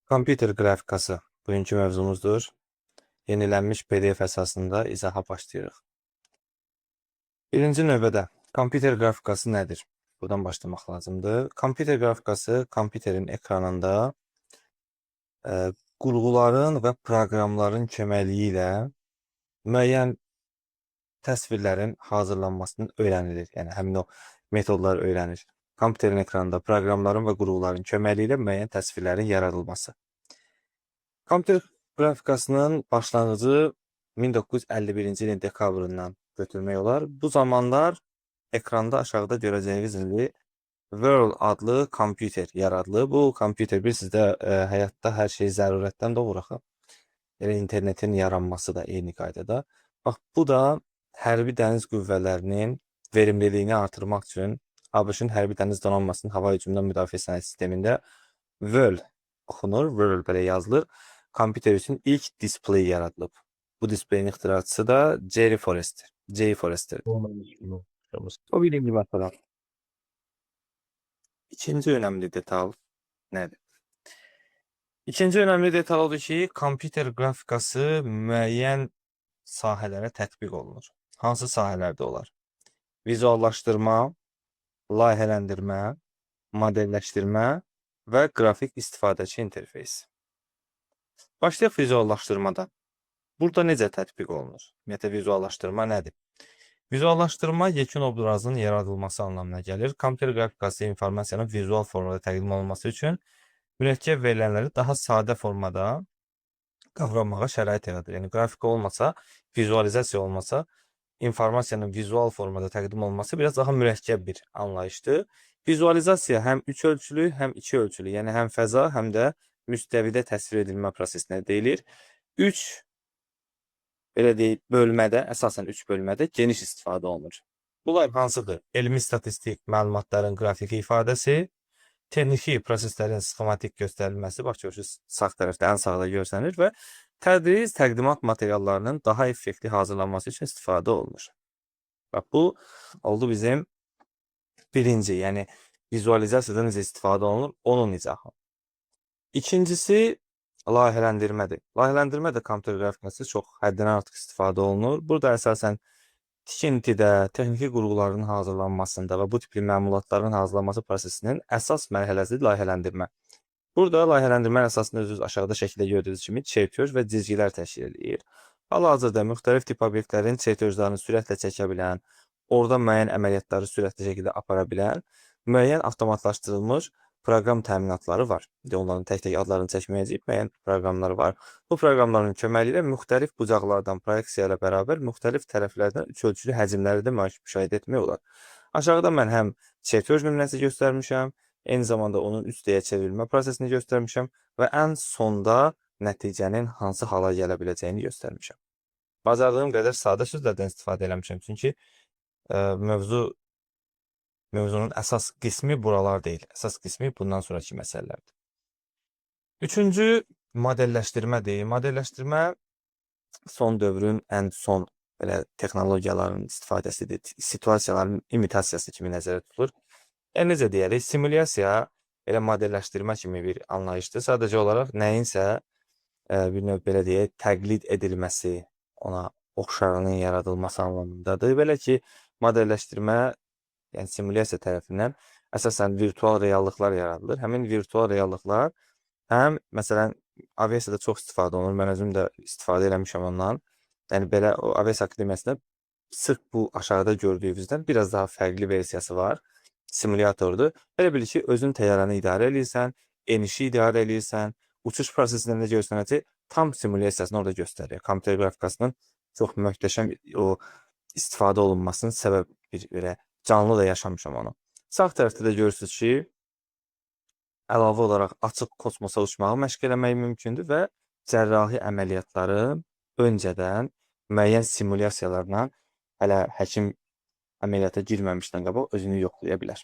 Kompüter qrafikası bugünkü mövzumuzdur. Yenilənmiş PDF əsasında izaha başlayırıq. Birinci növbədə kompüter qrafikası nədir? Buradan başlamaq lazımdır. Kompüter qrafikası kompüterin ekranında qurğuların və proqramların köməkliyi ilə müəyyən təsvirlərin hazırlanmasını öyrənilir. Yəni həmin o metodlar öyrənilir. Kompüterin ekranında proqramların və qurğuların köməkliyi ilə müəyyən təsvirlərin yaradılması. Kompüter qrafikasının başlanğıcı 1951-ci ilin dekabrından götürmək olar. Bu zamanlar ekranda aşağıda görəcəyiniz gibi World adlı kompüter yaradılır. Bu kompüter bilirsiniz də həyatda hər şey zərurətdən doğur axı. Elə internetin yaranması da eyni qaydada. Bax, bu da hərbi dəniz qüvvələrinin verimliliyini artırmaq üçün ABŞ-ın hərbi dəniz donanmasının hava hücumundan müdafiə sənəd sistemində World oxunur, World belə yazılır. Kompüter üçün ilk displey yaradılıb. Bu displeyin ixtiraçısı da Jerry Forrester. J. Forrester. O birinci məsələ. İkinci önəmli detal nədir? İkinci önəmli detal odur ki, kompüter qrafikası müəyyən sahələrə tətbiq olunur. Hansı sahələrdə olar? Vizuallaşdırma, layihələndirmə, modelləşdirmə və qrafik istifadəçi interfeysi. Başlayaq vizuallaşdırmadan. Burada necə tətbiq olunur? Ümumiyyətlə vizuallaşdırma nədir? Vizuallaşdırma yekun obrazın yaradılması anlamına gəlir. Kompüter qrafikası informasiyanın vizual formada təqdim olunması üçün mürəkkəb verilənləri daha sadə formada qavramağa şərait yaradır. Yəni qrafika olmasa, vizualizasiya olmasa, informasiyanın vizual formada təqdim olunması biraz daha mürəkkəb bir anlayışdır. Vizualizasiya həm üç ölçülü, həm iki ölçülü, yəni həm fəza, həm də müstəvidə təsvir edilmə prosesinə deyilir. 3 belə deyək, bölmədə, əsasən 3 bölmədə geniş istifadə olunur. Bunlar hansıdır? Elmi statistik məlumatların qrafiki ifadəsi, texniki proseslərin sxematik göstərilməsi, bax görürsünüz sağ tərəfdə, ən sağda görsənir və tədris təqdimat materiallarının daha effektli hazırlanması üçün istifadə olunur. Bax bu oldu bizim birinci, yəni vizualizasiyada necə istifadə olunur, onun izahı. İkincisi layihələndirmədir. Layihələndirmə də kompüter qrafikası çox həddindən artıq istifadə olunur. Burada əsasən tikintidə, texniki qurğuların hazırlanmasında və bu tipli məmulatların hazırlanması prosesinin əsas mərhələsi layihələndirmə. Burada layihələndirmə əsasında özünüz aşağıda şəkildə gördüyünüz kimi çertyoz və cizgilər təşkil edir. Hal-hazırda müxtəlif tip obyektlərin çertyozlarını sürətlə çəkə bilən, orada müəyyən əməliyyatları sürətli şəkildə apara bilən müəyyən avtomatlaşdırılmış proqram təminatları var. İndi onların tək-tək adlarını çəkməyəcəyik, müəyyən proqramlar var. Bu proqramların köməyi ilə müxtəlif bucaqlardan proyeksiya ilə bərabər müxtəlif tərəflərdən üç ölçülü həcmləri də müşahidə etmək olar. Aşağıda mən həm çertyoz nümunəsi göstərmişəm, eyni zamanda onun 3D-yə çevrilmə prosesini göstərmişəm və ən sonda nəticənin hansı hala gələ biləcəyini göstərmişəm. Bacardığım qədər sadə sözlərdən istifadə eləmişəm, çünki mövzunun əsas qismi buralar deyil. Əsas qismi bundan sonraki məsələlərdir. Üçüncü modelləşdirmədir. Modelləşdirmə son dövrün ən son belə texnologiyaların istifadəsidir. Situasiyaların imitasiyası kimi nəzərdə tutulur. Yəni necə deyərik, simulyasiya elə modelləşdirmə kimi bir anlayışdır. Sadəcə olaraq nəyinsə bir növ belə deyək, təqlid edilməsi, ona oxşarının yaradılması anlamındadır. Belə ki, modelləşdirmə, yəni simulyasiya tərəfindən əsasən virtual reallıqlar yaradılır. Həmin virtual reallıqlar həm məsələn aviasiyada çox istifadə olunur. Mən özüm də istifadə eləmişəm ondan. Yəni belə o aviasiya akademiyasında sırf bu aşağıda gördüyünüzdən biraz daha fərqli versiyası var. Simulyatordur. Belə bil ki, özün təyyarəni idarə eləyirsən, enişi idarə eləyirsən, uçuş prosesində necə göstərəcək, tam simulyasiyasını orada göstərir. Kompüter qrafikasının çox möhtəşəm o istifadə olunmasının səbəb bir belə canlı da yaşamışam onu. Sağ tərəfdə də görürsünüz ki, əlavə olaraq açıq kosmosa uçmağı məşq eləmək mümkündür və cərrahi əməliyyatları öncədən müəyyən simulyasiyalarla hələ həkim əməliyyata girməmişdən qabaq özünü yoxlaya bilər.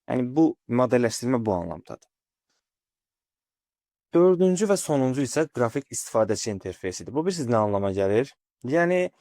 Yəni bu modelləşdirmə bu anlamdadır. Dördüncü və sonuncu isə qrafik istifadəçi interfeysidir. Bu bilirsiniz nə anlama gəlir? Yəni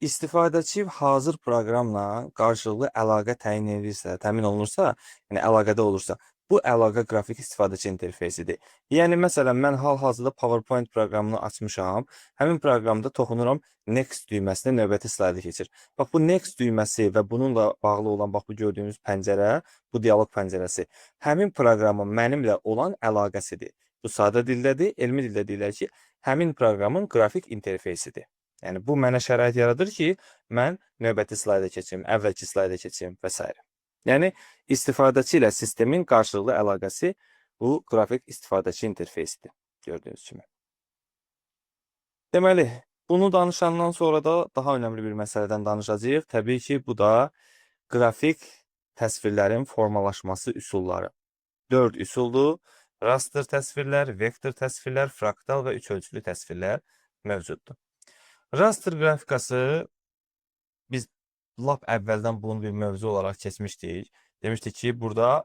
istifadəçi hazır proqramla qarşılıqlı əlaqə təyin edirsə, təmin olunursa, yəni əlaqədə olursa, Bu əlaqə qrafik istifadəçi interfeysidir. Yəni məsələn mən hal-hazırda PowerPoint proqramını açmışam. Həmin proqramda toxunuram Next düyməsinə, növbəti slayda keçir. Bax bu Next düyməsi və bununla bağlı olan bax bu gördüyünüz pəncərə, bu dialoq pəncərəsi həmin proqramın mənimlə olan əlaqəsidir. Bu sadə dildədir, elmi dildə deyirlər ki, həmin proqramın qrafik interfeysidir. Yəni bu mənə şərait yaradır ki, mən növbəti slayda keçim, əvvəlki slayda keçim və s. Yəni istifadəçi ilə sistemin qarşılıqlı əlaqəsi bu qrafik istifadəçi interfeysidir, gördüyünüz kimi. Deməli, bunu danışandan sonra da daha önəmli bir məsələdən danışacağıq. Təbii ki, bu da qrafik təsvirlərin formalaşması üsulları. 4 üsuldur. Raster təsvirlər, vektor təsvirlər, fraktal və üç ölçülü təsvirlər mövcuddur. Raster qrafikası biz lap əvvəldən bunu bir mövzu olaraq keçmişdik. Demişdik ki, burada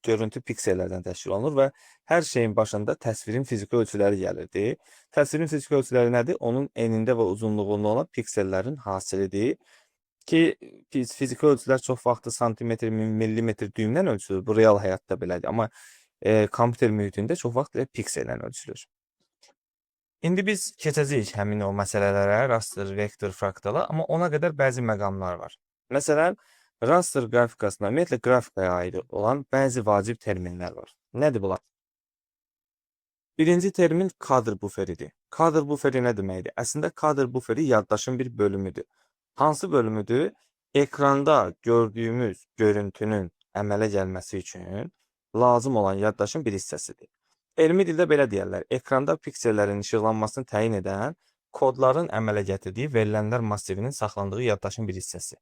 görüntü piksellərdən təşkil olunur və hər şeyin başında təsvirin fiziki ölçüləri gəlirdi. Təsvirin fiziki ölçüləri nədir? Onun enində və uzunluğunda olan piksellərin hasilidir. Ki fiziki ölçülər çox vaxtı santimetr, millimetr düyümdən ölçülür. Bu real həyatda belədir. Amma kompüter mühitində çox vaxt elə piksellə ölçülür. İndi biz keçəcəyik həmin o məsələlərə, raster, vektor, fraktala, amma ona qədər bəzi məqamlar var. Məsələn, raster qrafikasına, ümumiyyətlə qrafikaya aid olan bəzi vacib terminlər var. Nədir bunlar? Birinci termin kadr buferidir. Kadr buferi nə deməkdir? Əslində kadr buferi yaddaşın bir bölümüdür. Hansı bölümüdür? Ekranda gördüyümüz görüntünün əmələ gəlməsi üçün lazım olan yaddaşın bir hissəsidir. Elmi dildə belə deyərlər: ekranda piksellərin işıqlanmasını təyin edən kodların əmələ gətirdiyi verilənlər massivinin saxlandığı yaddaşın bir hissəsi.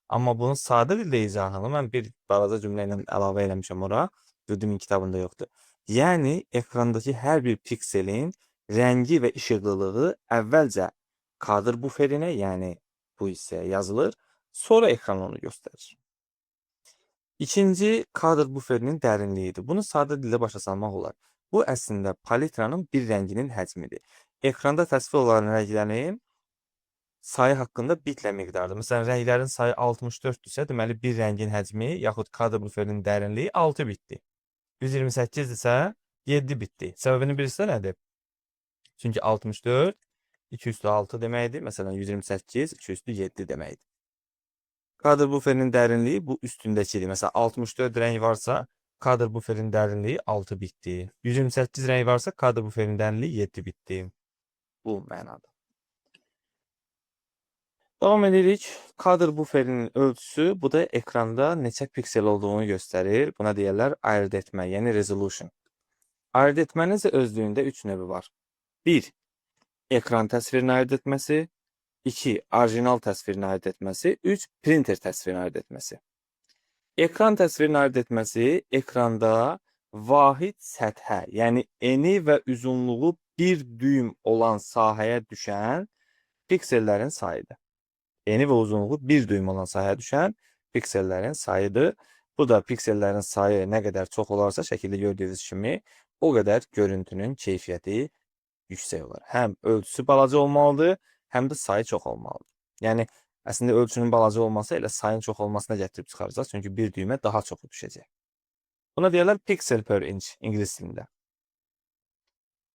Amma bunun sadə dildə izahını mən bir balaca cümlə ilə əlavə eləmişəm ora. Udemy kitabında yoxdur. Yəni ekrandakı hər bir pikselin rəngi və işıqlılığı əvvəlcə kadr buferinə, yəni bu hissəyə yazılır, sonra ekran onu göstərir. İkinci kadr buferinin dərinliyidir. Bunu sadə dildə başa salmaq olar. Bu əslində palitranın bir rənginin həcmidir. Ekranda təsvir olunan rənglərin sayı haqqında bitlə miqdarıdır. Məsələn, rənglərin sayı 64-dürsə, deməli bir rəngin həcmi yaxud kadr buferinin dərinliyi 6 bitdir. 128-dirsə 7 bitdir. Səbəbini bilirsinizsə nədir? Çünki 64 2 üstü 6 deməkdir. Məsələn, 128 2 üstü 7 deməkdir. Kadr buferinin dərinliyi bu üstündəkidir. Məsələn, 64 rəng varsa, kadr buferinin dərinliyi 6 bitdir. 128 rəng varsa, kadr buferinin dərinliyi 7 bitdir. Bu mənada. Davam edirik. Kadr buferinin ölçüsü, bu da ekranda neçə piksel olduğunu göstərir. Buna deyirlər ayırd etmə, yəni resolution. Ayırd etmənin isə özlüyündə 3 növü var. 1. Ekran təsvirini ayırd etməsi. 2. Orijinal təsvirini ayırd etməsi. 3. Printer təsvirini ayırd etməsi. Ekran təsvirini ayırd etməsi ekranda vahid səthə, yəni eni və uzunluğu bir düyüm olan sahəyə düşən piksellərin sayıdır. Eni və uzunluğu bir düyüm olan sahəyə düşən piksellərin sayıdır. Bu da piksellərin sayı nə qədər çox olarsa, şəkildə gördüyünüz kimi, o qədər görüntünün keyfiyyəti yüksək olar. Həm ölçüsü balaca olmalıdır, həm də sayı çox olmalıdır. Yəni əslində ölçünün balaca olması elə sayın çox olmasına gətirib çıxaracaq. Çünki bir düymə daha çoxu düşəcək. Buna deyirlər pixel per inch ingilis dilində.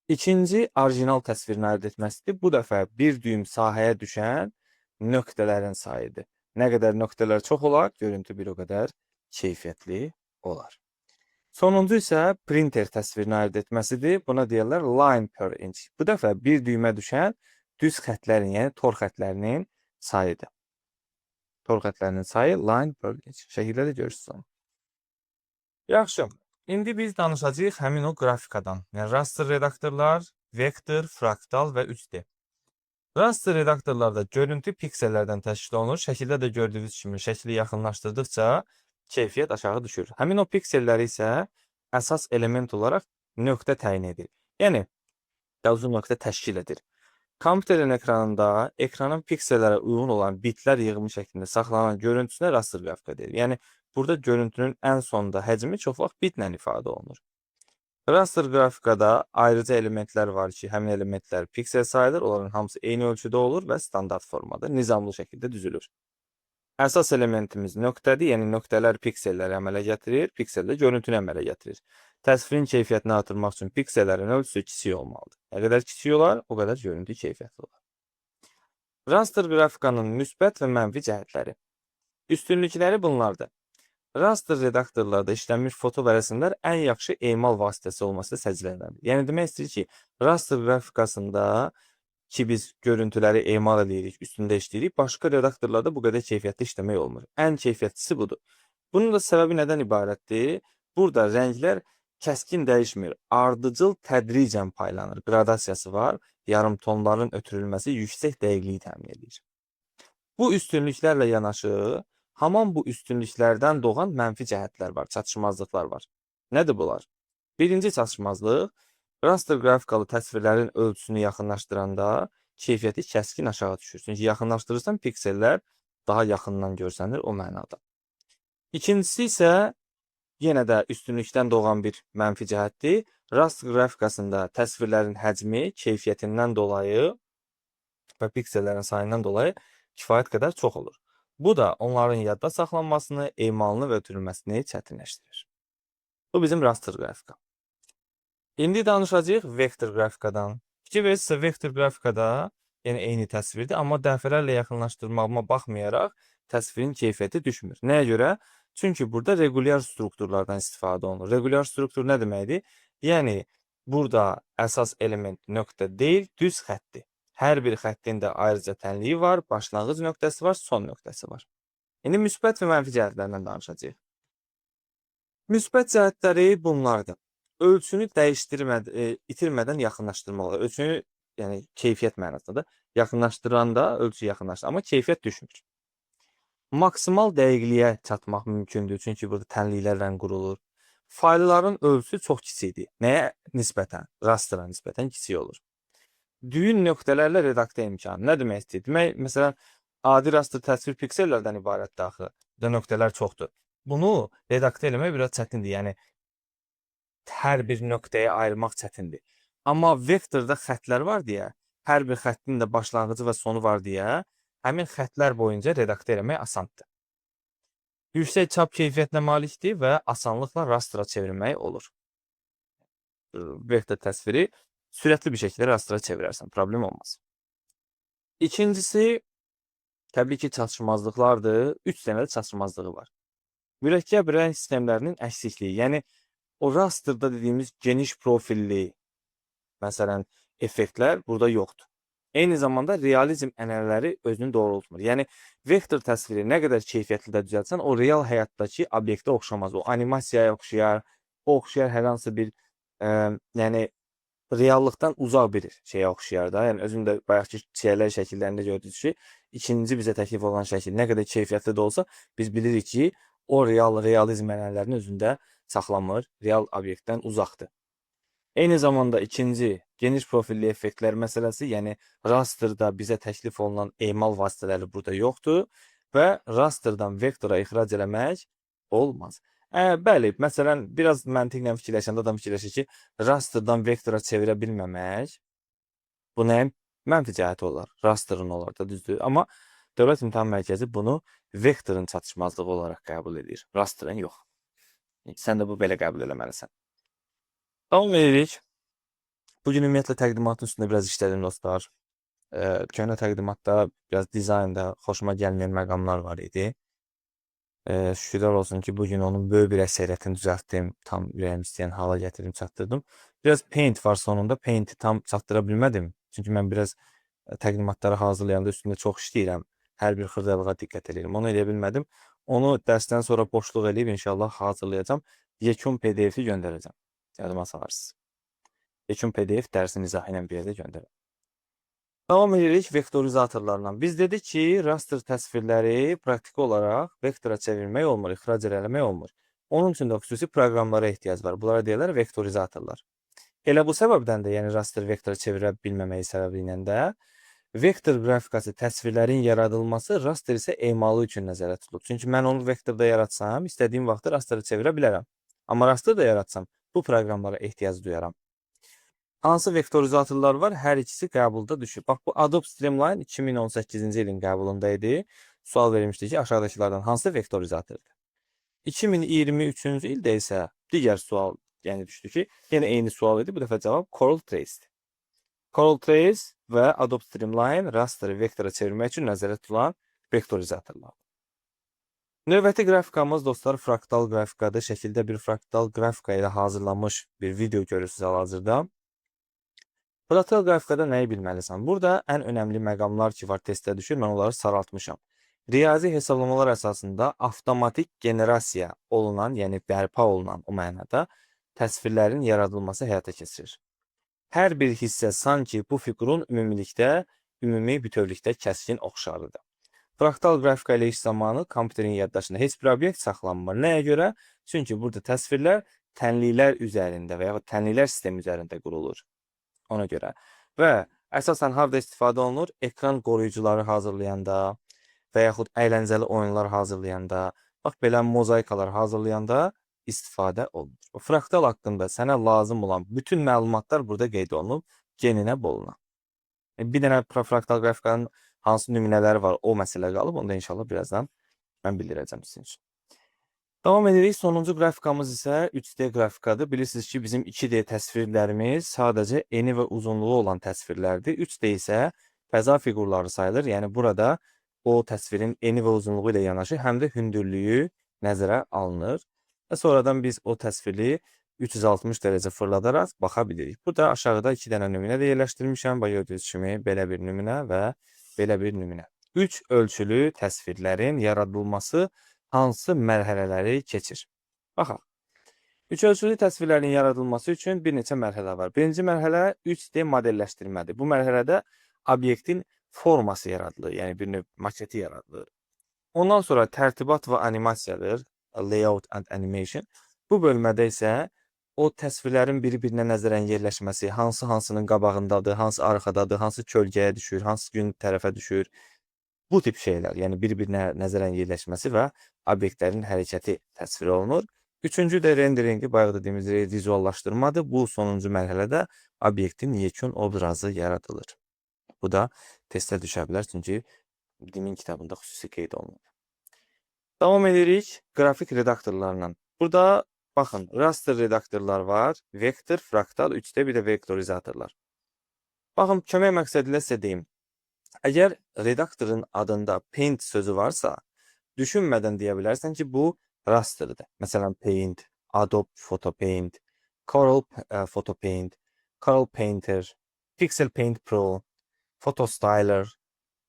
İkinci orijinal təsvirini ayırd etməsidir. Bu dəfə bir düyüm sahəyə düşən nöqtələrin sayıdır. Nə qədər nöqtələr çox olar, görüntü bir o qədər keyfiyyətli olar. Sonuncu isə printer təsvirini ayırd etməsidir. Buna deyirlər line per inch. Bu dəfə bir düymə düşən düz xətlərin, yəni tor xətlərinin sayıdır. Tor xətlərinin sayı line per inch. Şəkildə də görürsünüz onu. Yaxşı. İndi biz danışacağıq həmin o qrafikadan. Yəni raster redaktorlar, vektor, fraktal və 3D. Raster redaktorlarda görüntü piksellərdən təşkil olunur. Şəkildə də gördüyünüz kimi şəkli yaxınlaşdırdıqca keyfiyyət aşağı düşür. Həmin o pikselləri isə əsas element olaraq nöqtə təyin edir. Yəni daha uzun nöqtə təşkil edir. Kompüterin ekranında ekranın piksellərə uyğun olan bitlər yığımı şəklində saxlanan görüntüsünə raster qrafika deyilir. Yəni burada görüntünün ən sonda həcmi çox vaxt bitlə ifadə olunur. Raster qrafikada ayrıca elementlər var ki, həmin elementlər piksel sayılır. Onların hamısı eyni ölçüdə olur və standart formada, nizamlı şəkildə düzülür. Əsas elementimiz nöqtədir, yəni nöqtələr pikselləri əmələ gətirir, piksel də görüntünü əmələ gətirir. Təsvirin keyfiyyətini artırmaq üçün piksellərin ölçüsü kiçik olmalıdır. Nə qədər kiçik olar, o qədər görüntü keyfiyyətli olar. Raster qrafikanın müsbət və mənfi cəhətləri. Üstünlükləri bunlardır. Raster redaktorlarda işlənmiş foto və rəsmlər ən yaxşı emal vasitəsi olması səciyyələnir. Yəni demək istəyir ki, raster qrafikasında ki biz görüntüləri emal edirik, üstündə işləyirik, başqa redaktorlarda bu qədər keyfiyyətli işləmək olmur. Ən keyfiyyətlisi budur. Bunun da səbəbi nədən ibarətdir? Burada rənglər kəskin dəyişmir, ardıcıl tədricən paylanır. Qradasiyası var, yarım tonların ötürülməsi yüksək dəqiqliyi təmin edir. Bu üstünlüklərlə yanaşı, haman bu üstünlüklərdən doğan mənfi cəhətlər var, çatışmazlıqlar var. Nədir bunlar? Birinci çatışmazlıq, raster qrafikalı təsvirlərin ölçüsünü yaxınlaşdıranda keyfiyyəti kəskin aşağı düşür. Çünki yaxınlaşdırırsan, piksellər daha yaxından görsənir o mənada. İkincisi isə yenə də üstünlükdən doğan bir mənfi cəhətdir. Raster qrafikasında təsvirlərin həcmi keyfiyyətindən dolayı və piksellərin sayından dolayı kifayət qədər çox olur. Bu da onların yadda saxlanmasını, emalını və ötürülməsini çətinləşdirir. Bu bizim raster qrafika. İndi danışacağıq vektor qrafikadan. Fikir verirsinizsə vektor qrafikada yəni eyni təsvirdir, amma dəfələrlə yaxınlaşdırmağıma baxmayaraq təsvirin keyfiyyəti düşmür. Nəyə görə? Çünki burada regulyar strukturlardan istifadə olunur. Regulyar struktur nə deməkdir? Yəni burada əsas element nöqtə deyil, düz xəttdir. Hər bir xəttin də ayrıca tənliyi var, başlanğıc nöqtəsi var, son nöqtəsi var. İndi müsbət və mənfi cəhətlərdən danışacağıq. Müsbət cəhətləri bunlardır. Ölçünü itirmədən yaxınlaşdırmaq olar. Ölçünü, yəni keyfiyyət mənasında da yaxınlaşdıranda ölçü yaxınlaşır, amma keyfiyyət düşmür. Maksimal dəqiqliyə çatmaq mümkündür, çünki burada tənliklərlə qurulur. Faylların ölçüsü çox kiçikdir. Nəyə nisbətən? Rastera nisbətən kiçik olur. Düyün nöqtələrlə redaktə imkanı. Nə demək istəyir? Demək, məsələn, adi raster təsvir piksellərdən ibarətdir axı. Burada nöqtələr çoxdur. Bunu redaktə eləmək biraz çətindir. Yəni hər bir nöqtəyə ayırmaq çətindir. Amma vektorda xəttlər var deyə, hər bir xəttin də başlanğıcı və sonu var deyə, həmin xəttlər boyunca redaktə eləmək asandır. Yüksək çap keyfiyyətinə malikdir və asanlıqla rastera çevirmək olur. Vektor təsviri sürətli bir şəkildə rastera çevirərsən, problem olmaz. İkincisi, təbii ki, çatışmazlıqlardır. 3 dənə də çatışmazlığı var. Mürəkkəb rəng sistemlərinin əksikliyi, yəni o rasterda dediyimiz geniş profilli, məsələn, effektlər burada yoxdur. Eyni zamanda realizm ənənələri özünü doğrultmur. Yəni vektor təsviri nə qədər keyfiyyətli də düzəltsən, o real həyatdakı obyektə oxşamaz. O animasiyaya oxşayar, o oxşayar hər hansı bir yəni reallıqdan uzaq bir şeyə oxşayar da. Yəni özün də bayaqki çiyələk şəkillərində gördünüz ki, ikinci bizə təklif olunan şəkil nə qədər keyfiyyətli də olsa, biz bilirik ki, o realizm ənənələrini özündə saxlamır, real obyektdən uzaqdır. Eyni zamanda ikinci geniş profilli effektlər məsələsi, yəni rasterda bizə təklif olunan emal vasitələri burada yoxdur və rasterdan vektora ixrac eləmək olmaz. Bəli, məsələn, biraz məntiqlə fikirləşəndə adam fikirləşir ki, rasterdan vektora çevirə bilməmək bu nəyin mənfi cəhəti olar? Rasterın olar da, düzdür. Amma Dövlət İmtahan Mərkəzi bunu vektorun çatışmazlığı olaraq qəbul edir. Rasterın yox. Sən də bu belə qəbul eləməlisən. Davam edirik. Bugün ümumiyyətlə təqdimatın üstündə biraz işlədim dostlar. Köhnə təqdimatda biraz dizaynda xoşuma gəlməyən məqamlar var idi. Şükürlər olsun ki, bugün onun böyük bir əksəriyyətini düzəltdim. Tam ürəyim istəyən hala gətirdim, çatdırdım. Biraz Paint var sonunda. Paint'i tam çatdıra bilmədim. Çünki mən biraz təqdimatları hazırlayanda üstündə çox işləyirəm. Hər bir xırdalığa diqqət edirəm. Onu eləyə bilmədim. Onu dərsdən sonra boşluq eləyib inşallah hazırlayacağam. Yekun PDF-i göndərəcəm. Yadıma salarsınız. Yekun PDF dərsin izahı ilə bir yerdə göndərəm. Davam edirik vektorizatorlarla. Biz dedik ki, raster təsvirləri praktiki olaraq vektora çevirmək olmur, ixrac eləmək olmur. Onun üçün də xüsusi proqramlara ehtiyac var. Bunlara deyirlər vektorizatorlar. Elə bu səbəbdən də, yəni raster vektora çevirə bilməməyi səbəbi ilə də vektor qrafikası təsvirlərin yaradılması raster isə emalı üçün nəzərdə tutulub. Çünki mən onu vektorda yaratsam, istədiyim vaxtda rastera çevirə bilərəm. Amma rasterda yaratsam, bu proqramlara ehtiyac duyaram. Hansı vektorizatorlar var? Hər ikisi qəbulda düşüb. Bax, bu Adobe Streamline 2018-ci ilin qəbulunda idi. Sual verilmişdi ki, aşağıdakılardan hansı vektorizatordur? 2023-cü ildə isə digər sual, yəni düşdü ki, yenə eyni sual idi. Bu dəfə cavab Corel Trace-dir. Corel Trace və Adobe Streamline rasterı vektora çevirmək üçün nəzərdə tutulan vektorizatorlardır. Növbəti qrafikamız, dostlar, fraktal qrafikadır. Şəkildə bir fraktal qrafika ilə hazırlanmış bir video görürsünüz hal-hazırda. Fraktal qrafikada nəyi bilməlisən? Burada ən önəmli məqamlar ki var, testdə düşür, mən onları saraltmışam. Riyazi hesablamalar əsasında avtomatik generasiya olunan, yəni bərpa olunan o mənada təsvirlərin yaradılması həyata keçirir. Hər bir hissə sanki bu fiqurun ümumilikdə, ümumi bütövlükdə kəskin oxşarıdır. Fraktal qrafika ilə iş zamanı kompüterin yaddaşında heç bir obyekt saxlanmır. Nəyə görə? Çünki burada təsvirlər tənliklər üzərində və yaxud tənliklər sistemi üzərində qurulur. Ona görə. Və əsasən harda istifadə olunur? Ekran qoruyucuları hazırlayanda və yaxud əyləncəli oyunlar hazırlayanda, bax belə mozaikalar hazırlayanda istifadə olunur. O fraktal haqqında sənə lazım olan bütün məlumatlar burada qeyd olunub, geninə boluna. Bir dənə fraktal qrafikanın hansı nümunələri var, o məsələ qalıb. Onu da inşallah birazdan mən bildirəcəm sizin üçün. Davam edirik. Sonuncu qrafikamız isə 3D qrafikadır. Bilirsiniz ki, bizim 2D təsvirlərimiz sadəcə eni və uzunluğu olan təsvirlərdir. 3D isə fəza fiqurları sayılır. Yəni burada o təsvirin eni və uzunluğu ilə yanaşı həm də hündürlüyü nəzərə alınır. Və sonradan biz o təsviri 360 dərəcə fırladaraq baxa bilirik. Burada aşağıda iki dənə nümunə də yerləşdirmişəm. Bax, gördüyünüz kimi belə bir nümunə və belə bir nümunə. Üç ölçülü təsvirlərin yaradılması hansı mərhələləri keçir? Baxaq. Üç ölçülü təsvirlərin yaradılması üçün bir neçə mərhələ var. Birinci mərhələ 3D modelləşdirmədir. Bu mərhələdə obyektin forması yaradılır, yəni bir növ maketi yaradılır. Ondan sonra tərtibat və animasiyadır, layout and animation. Bu bölmədə isə o təsvirlərin bir-birinə nəzərən yerləşməsi, hansı hansının qabağındadır, hansı arxadadır, hansı kölgəyə düşür, hansı gün tərəfə düşür. Bu tip şeylər, yəni bir-birinə nəzərən yerləşməsi və obyektlərin hərəkəti təsvir olunur. Üçüncü də renderingi, bayaq dediyimiz vizuallaşdırmadır. Bu sonuncu mərhələdə obyektin yekun obrazı yaradılır. Bu da testə düşə bilər, çünki DİM-in kitabında xüsusi qeyd olunub. Davam edirik qrafik redaktorlarla. Burada baxın, raster redaktorlar var, vektor, fraktal, 3D, bir də vektorizatorlar. Baxın, kömək məqsədilə sizə deyim. Əgər redaktorun adında Paint sözü varsa, düşünmədən deyə bilərsən ki, bu rasterdir. Məsələn, Paint, Adobe Photo Paint, Corel Photo Paint, Corel Painter, Pixel Paint Pro, Photo Styler,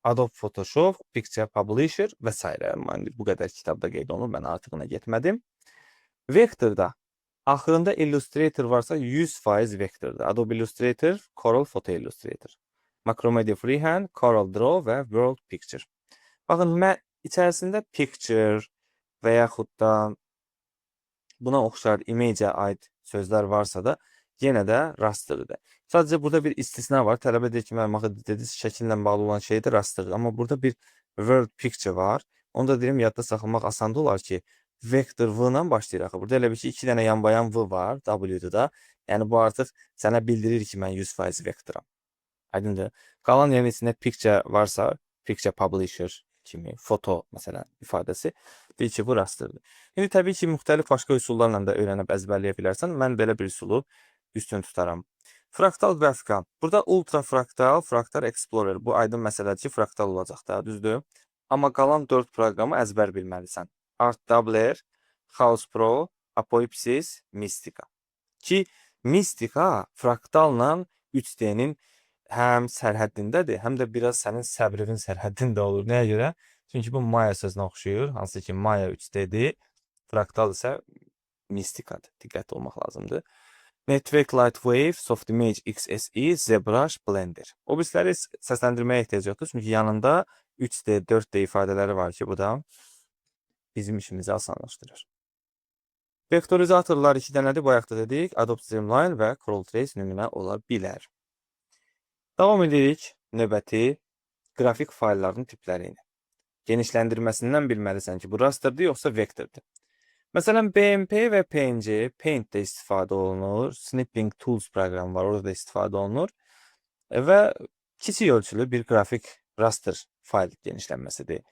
Adobe Photoshop, Picture Publisher və s. Mən bu qədər kitabda qeyd olunub, mən artığına getmədim. Vektorda axırında Illustrator varsa 100% vektordur. Adobe Illustrator, Corel Photo Illustrator. Macromedia Freehand, Corel Draw və World Picture. Baxın, mən içərisində picture və yaxud da buna oxşar image-ə aid sözlər varsa da yenə də rasterdir. Sadəcə burada bir istisna var. Tələbə deyir ki, mənim axı dediniz şəkillə bağlı olan şeydir, rasterdir. Amma burada bir World Picture var. Onu da deyim, yadda saxlamaq asan olar ki, vektor V ilə başlayır axı. Burada elə bil ki, iki dənə yanbayan V var, W-dur da. Yəni bu artıq sənə bildirir ki, mən 100% vektoram. Aydındır? Qalan yerin içində picture varsa, Picture Publisher kimi, foto məsələn ifadəsi deyir ki, bu rasterdir. İndi təbii ki, müxtəlif başqa üsullarla da öyrənib əzbərləyə bilərsən. Mən belə bir üsulu üstün tutaram. Fraktal qrafika. Burada ultra fraktal, Fractal Explorer. Bu aydın məsələdir ki, fraktal olacaq da, düzdür? Amma qalan 4 proqramı əzbər bilməlisən. Art Doubler, Chaos Pro, Apoapsis, Mistika. Ki Mistika fraktalla 3D-nin həm sərhəddindədir, həm də biraz sənin səbrinin sərhəddində olur. Nəyə görə? Çünki bu Maya sözünə oxşuyur. Hansı ki Maya 3D-dir, fraktal isə Mistikadır. Diqqətli olmaq lazımdır. Network Lightwave, Softimage XSE, ZBrush, Blender. O birisləri səsləndirməyə ehtiyac yoxdur. Çünki yanında 3D, 4D ifadələri var ki, bu da bizim işimizi asanlaşdırır. Vektorizatorlar iki dənədir, bayaq da dedik. Adobe Streamline və Corel Trace nümunə ola bilər. Davam edirik növbəti qrafik faylların tipləri ilə. Genişləndirməsindən bilməlisən ki, bu rasterdir yoxsa vektordur. Məsələn, BMP və PNG Paint-də istifadə olunur. Snipping Tools proqramı var, orada da istifadə olunur. Və kiçik ölçülü bir qrafik raster fayl genişlənməsidir.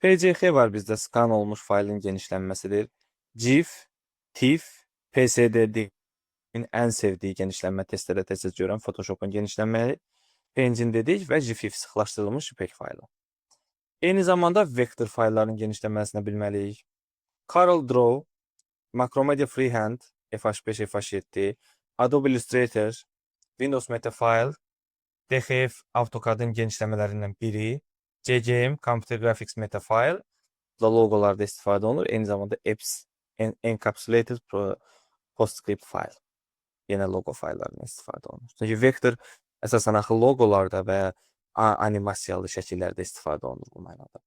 PCX var bizdə, skan olmuş faylın genişlənməsidir. GIF, TIFF, PSD-nin ən sevdiyi genişlənmə, testlərdə tez-tez görən Photoshop'un genişlənməyi. PNG dedik və GIF sıxlaşdırılmış JPEG faylı. Eyni zamanda vektor faylların genişlənməsini bilməliyik. Corel Draw, Macromedia Freehand, FH5, FH7, Adobe Illustrator, Windows Media File, DXF AutoCAD-ın genişləmələrindən biri, CCM, Computer Graphics Meta File, da logolarda istifadə olunur. Eyni zamanda EPS, Encapsulated PostScript File. Yenə logo fayllarından istifadə olunur. Çünki vektor əsasən axı logolarda və animasiyalı şəkillərdə istifadə olunur bu mənada.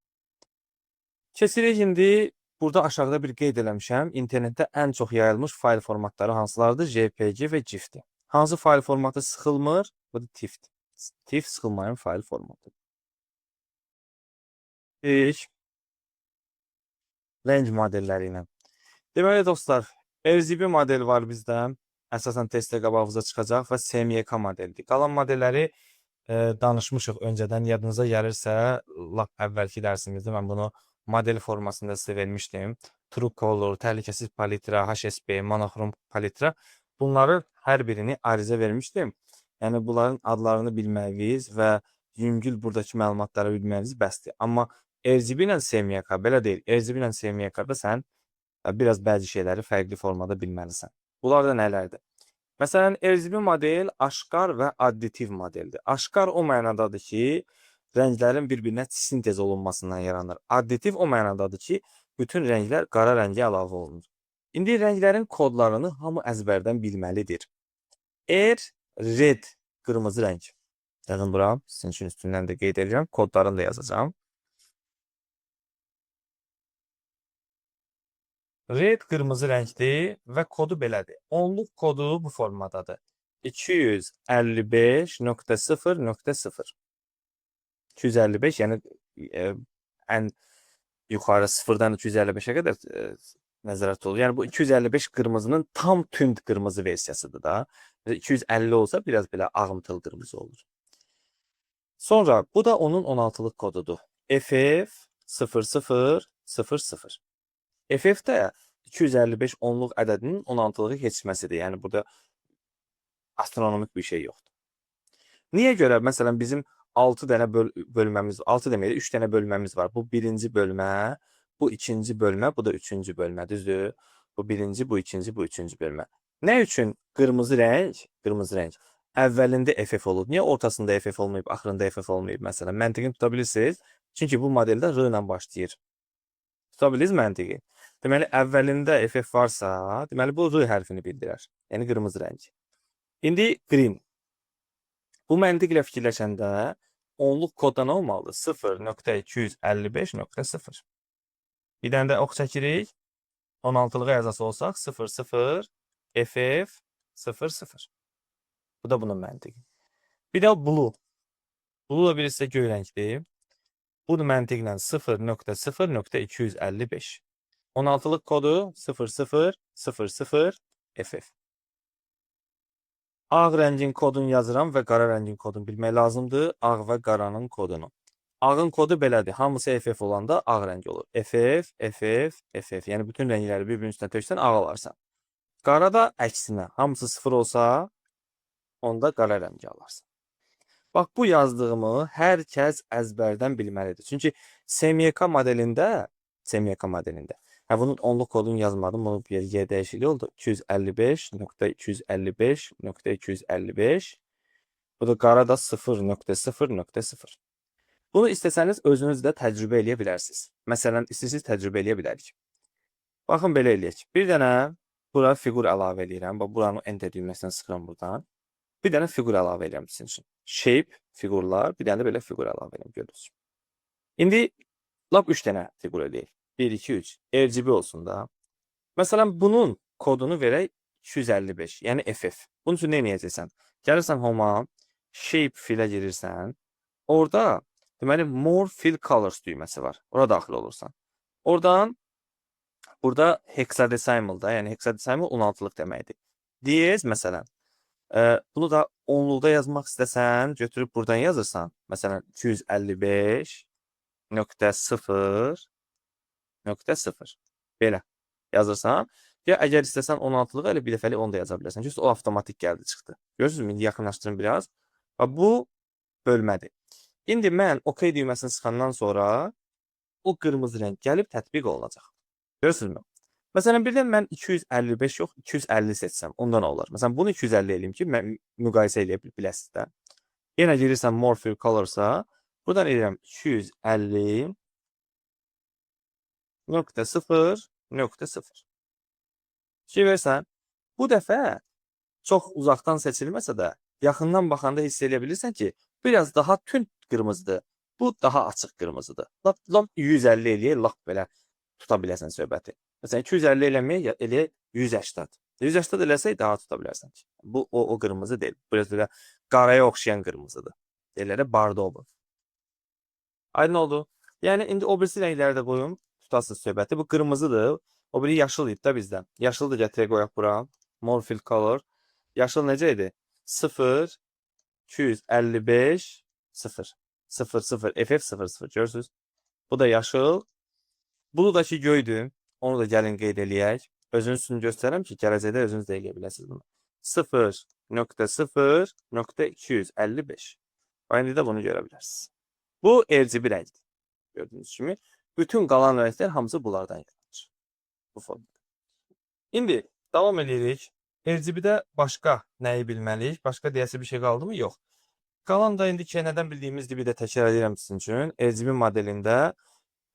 Keçirik indi, burada aşağıda bir qeyd eləmişəm. İnternetdə ən çox yayılmış fayl formatları hansılardır? JPG və GIF-dir. Hansı fayl formatı sıxılmır? Bu da TIFF-dir. TIFF sıxılmayan fayl formatıdır. İlk rəng modelləri ilə. Deməli dostlar, RGB model var bizdə. Əsasən testdə qabağınıza çıxacaq və CMYK modeldir. Qalan modelləri danışmışıq öncədən. Yadınıza gəlirsə, lap əvvəlki dərsimizdə mən bunu model formasında sizə vermişdim. True Color, təhlükəsiz palitra, HSB, monoxrom palitra. Bunları hər birini arizə vermişdim. Yəni bunların adlarını bilməyiniz və yüngül buradakı məlumatları bilməyiniz bəsdir. Amma RGB ilə CMYK belə deyil. RGB ilə CMYK-da sən biraz bəzi şeyləri fərqli formada bilməlisən. Bunlar da nələrdir? Məsələn, RGB model aşkar və additiv modeldir. Aşkar o mənadadır ki, rənglərin bir-birinə sintez olunmasından yaranır. Additiv o mənadadır ki, bütün rənglər qara rəngə əlavə olunur. İndi rənglərin kodlarını hamı əzbərdən bilməlidir. R, red, qırmızı rəng. Yazın bura, sizin üçün üstündən də qeyd edirəm, kodlarını da yazacağam. Red qırmızı rəngdir və kodu belədir. Onluq kodu bu formadadır. 255.0.0. 255, yəni ən yuxarı 0-dan 255-ə qədər nəzərdə tutulur. Yəni bu 255 qırmızının tam tünd qırmızı versiyasıdır da. 250 olsa biraz belə ağımtıl qırmızı olur. Sonra bu da onun 16-lıq kodudur. FF 00 00. FF də 255 onluq ədədinin 16-lığı keçməsidir. Yəni burada astronomik bir şey yoxdur. Niyə görə? Məsələn, bizim 6 dənə bölməmiz, 6 deməyək, 3 dənə bölməmiz var. Bu birinci bölmə, bu ikinci bölmə, bu da üçüncü bölmə, düzdür? Bu birinci, bu ikinci, bu üçüncü bölmə. Nə üçün qırmızı rəng əvvəlində FF olub? Niyə ortasında FF olmayıb, axırında FF olmayıb məsələn? Məntiqini tuta bilirsiniz. Çünki bu modeldə R ilə başlayır. Tuta bilirsiniz məntiqi. Deməli, əvvəlində FF varsa, deməli, bu R hərfini bildirər. Yəni, qırmızı rəng. İndi green. Bu məntiqlə fikirləşəndə onluq kodda nə olmalıdır? 0.255.0. Bir dənə də ox çəkirik. 16-lığa yazası olsaq 0, 0, FF, 0, 0. Bu da bunun məntiqi. Bir də blue. Blue da birisi də göy rəngdir. Bu məntiqlə 0.0.255. 16-lıq kodu 0, 0, 0, 0, FF. Ağ rəngin kodunu yazıram və qara rəngin kodunu bilmək lazımdır. Ağ və qaranın kodunu. Ağın kodu belədir. Hamısı FF olanda ağ rəng olur. FF, FF, FF. Yəni bütün rəngləri bir-birinin üstünə töksən ağ alarsan. Qara da əksinə. Hamısı 0 olsa onda qara rəngi alarsan. Bax, bu yazdığımı hər kəs əzbərdən bilməlidir. Çünki CMYK modelində, CMYK modelində, hə, bunun onluq kodunu yazmadım, bunu bir yer dəyişikliyi oldu. 255.255.255. Bu da qara da 0.0.0. Bunu istəsəniz özünüz də təcrübə eləyə bilərsiniz. Məsələn, istəsiniz təcrübə eləyə bilərik. Baxın, belə eləyək. Bir dənə bura fiqur əlavə eləyirəm. Bax, buranın enter düyməsinə sıxıram buradan. Bir dənə fiqur əlavə eləyirəm sizin üçün. Shape, fiqurlar, bir dənə də belə fiqur əlavə eləyirəm, görürsünüz. İndi lap 3 dənə fiqur eləyək. 1, 2, 3. RGB olsun da. Məsələn, bunun kodunu verək 255, yəni FF. Bunun üçün nə eləyəcəksən? Gəlirsən Home-a, Shape Fill-ə girirsən. Orada, deməli, More Fill Colors düyməsi var. Ora daxil olursan. Oradan, burada hexadecimal-da, yəni hexadecimal 16-lıq deməkdir. Diyez, məsələn, bunu da onluqda yazmaq istəsən, götürüb buradan yazırsan. Məsələn, 255 nöqtə 0 nöqtə 0. Belə yazırsan. Ya əgər istəsən 16-lıq elə bir dəfəlik onu da yaza bilərsən. Çünki o avtomatik gəldi, çıxdı. Görürsünüzmü? İndi yaxınlaşdırın biraz. Və bu bölmədir. İndi mən OK düyməsini sıxandan sonra o qırmızı rəng gəlib tətbiq olunacaq. Görürsünüzmü? Məsələn, birdən mən 255 yox, 250 seçsəm, onda nə olar? Məsələn, bunu 250 eləyim ki, mən müqayisə eləyə biləsiniz də. Yenə girirsən More Fill Colors'a, buradan edirəm 250 nöqtə 0 nöqtə 0. Fikir versən, bu dəfə çox uzaqdan seçilməsə də, yaxından baxanda hiss eləyə bilirsən ki, biraz daha tünd qırmızıdır. Bu daha açıq qırmızıdır. Lap, lap 150 eləyək, lap belə tuta bilərsən söhbəti. Məsələn, 250 eləməyə eləyək 180. 180 eləsək daha tuta bilərsən ki. Bu o qırmızı deyil. Biraz belə qaraya oxşayan qırmızıdır. Deyirlər də bordeaux. Aydın oldu. Yəni indi o birisi rəngləri də qoyum, tutasınız söhbəti. Bu qırmızıdır. O biri yaşıl idi da bizdə. Yaşılı da gətirək qoyaq bura. More Fill Color. Yaşıl necə idi? 0 255 0 0 0 FF 0 0 görürsünüz. Bu da yaşıl. Bu da ki göydür. Onu da gəlin qeyd eləyək. Özünüz üçün göstərirəm ki, gələcəkdə özünüz də eləyə biləsiniz bunu. 0.0.255. İndi də bunu görə bilərsiniz. Bu RGB rəngdir. Gördüyünüz kimi. Bütün qalan rənglər hamısı bunlardan yaranır. Bu formada. İndi davam edirik. RGB-də başqa nəyi bilməliyik? Başqa deyəsi bir şey qaldı mı? Yox. Qalan da indi nədən bildiyimiz gibi də təkrar edirəm sizin üçün. RGB modelində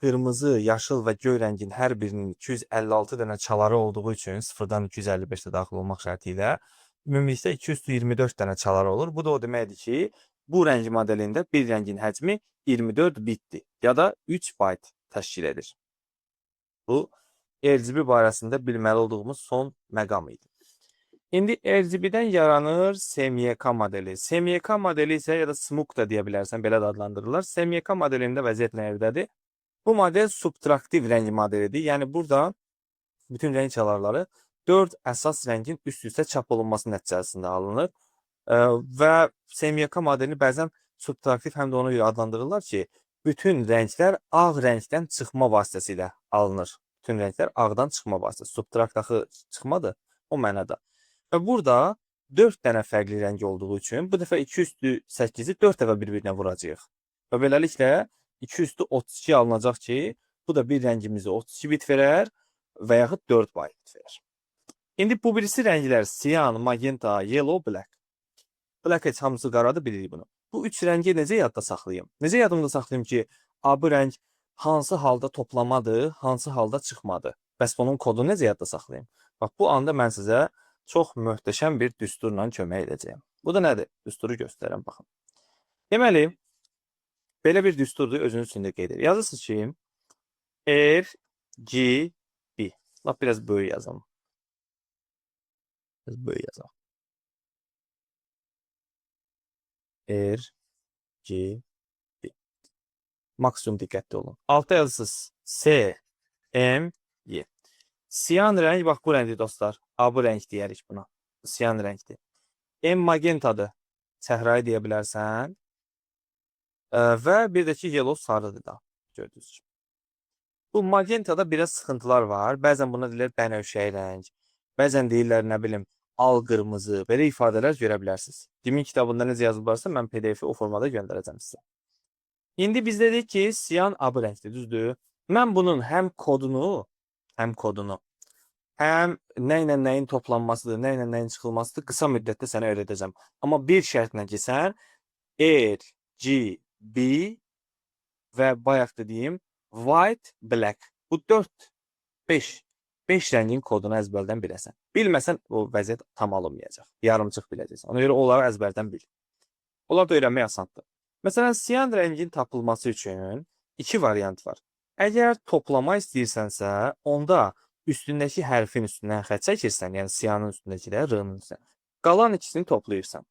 qırmızı, yaşıl və göy rəngin hər birinin 256 dənə çaları olduğu üçün 0-dan 255-də daxil olmaq şərti ilə ümumilikdə 224 dənə çaları olur. Bu da o deməkdir ki, bu rəng modelində bir rəngin həcmi 24 bitdir ya da 3 bayt təşkil edir. Bu RGB barəsində bilməli olduğumuz son məqam idi. İndi RGB-dən yaranır CMYK modeli. CMYK modeli isə ya da CMYK da deyə bilərsən, belə də adlandırırlar. CMYK modelində vəziyyət nədədir? Bu model subtraktiv rəng modelidir. Yəni burada bütün rəng çalarları 4 əsas rəngin üst-üstə çap olunması nəticəsində alınır. Və CMYK modelini bəzən subtraktiv həm də ona görə adlandırırlar ki, bütün rənglər ağ rəngdən çıxma vasitəsilə alınır. Bütün rənglər ağdan çıxma vasitəsi. Subtrakt axı çıxmadır o mənada. Və burada 4 dənə fərqli rəng olduğu üçün bu dəfə 2 üstü 8-i 4 dəfə bir-birinə vuracağıq. Və beləliklə 2 üstü 32 alınacaq ki, bu da bir rəngimizi 32 bit verər və yaxud 4 bayt verər. İndi bu birisi rənglər cyan, magenta, yellow, black. Black heç hamısı qaradır, bilirik bunu. Bu üç rəngi necə yadda saxlayım? Necə yadımda saxlayım ki, A bu rəng hansı halda toplamadır, hansı halda çıxmadı? Bəs bunun kodunu necə yadda saxlayım? Bax, bu anda mən sizə çox möhtəşəm bir düsturla kömək edəcəyəm. Bu da nədir? Düsturu göstərirəm, baxın. Deməli, belə bir düsturdur, özünüz üçün də qeyd edir. Yazırsınız ki, R, G, B. Lap biraz böyük yazalım. Biraz böyük yazalım. R, G, B. Maksimum diqqətli olun. Altta yazırsınız S, M, Y. Siyan rəng, bax bu rəngdir dostlar. A bu rəng deyərik buna. Siyan rəngdir. M magentadır. Səhrayı deyə bilərsən. Və bir də ki, yellow sarıdır da. Gördüyünüz kimi. Bu magentada biraz sıxıntılar var. Bəzən buna deyirlər bənövşəyi rəng. Bəzən deyirlər, nə bilim, al qırmızı. Belə ifadələr görə bilərsiniz. Dimin kitabında necə yazılıblarsa, mən PDF-i o formada göndərəcəm sizə. İndi biz dedik ki, siyan A bu rəngdir, düzdür? Mən bunun həm kodunu, həm nə ilə nəyin toplanmasıdır, nə ilə nəyin çıxılmasıdır, qısa müddətdə sənə öyrədəcəm. Amma bir şərtlə ki, sən R, G, B və bayaq dediyim white, black. Bu 4, 5 rəngin kodunu əzbərdən biləsən. Bilməsən o vəziyyət tam alınmayacaq. Yarımçıq biləcəksən. Ona görə onları əzbərdən bil. Onlar da öyrənmək asandır. Məsələn, siyan rəngin tapılması üçün iki variant var. Əgər toplama istəyirsənsə, onda üstündəki hərfin üstündən xətt çəkirsən, yəni siyanın üstündəki də R-nın üstündən. Qalan ikisini toplayırsan.